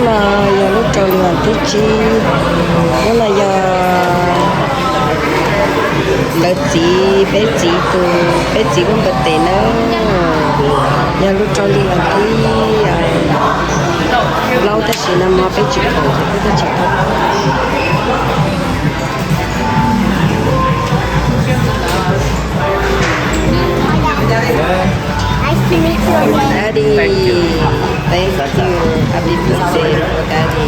No yog lub rau li vas thib tsib, lub no yog lawv txiv, peb txiv tus, peb txiv lub birthday na, yog lub rau li vas thib plaub tab sis nag hmo peb tsis khoom ces peb thiaj tsis tau. Daddy, thank you. Happy birthday for Daddy.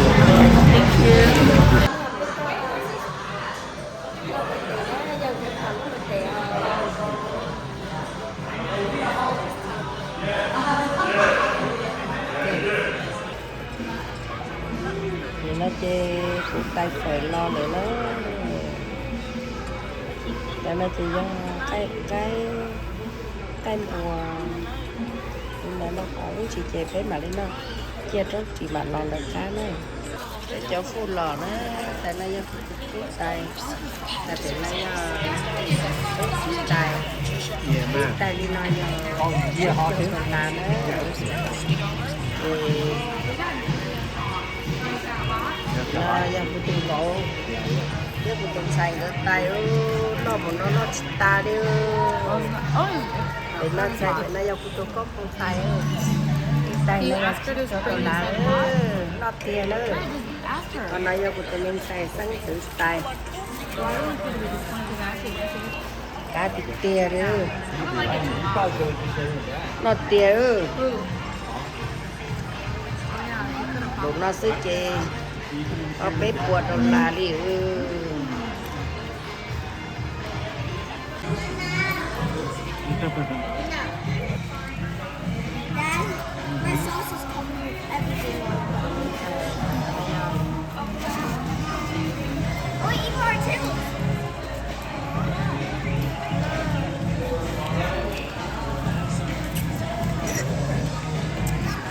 Nim no ces kuv tais fawm los lawm na. Cov no ces yog qaij, qaij npua. Ntawd no qhov ib ntsis ces peb mam li noj, cia rau ris mam los lawv qab na. Peb cov food los na, tais no yog kuv tus tub tais, tais pem no yog tub txiv tais, tub tais li no yog tus tas na. No yog kuv tus vauv thiab kuv tus ntxhais nkawd tais, noj mus no noj tsis tas li. Pem no ntxhais pem no yog kuv tus koob phooj tais, tais no yog kuv tus lav, noj tiag na. Qhov no yog kuv tus me ntxhais xeeb ntxwv tais, kav tiag tiag li. Noj tiag. Tus no xwb ces ob peb puas dollar li.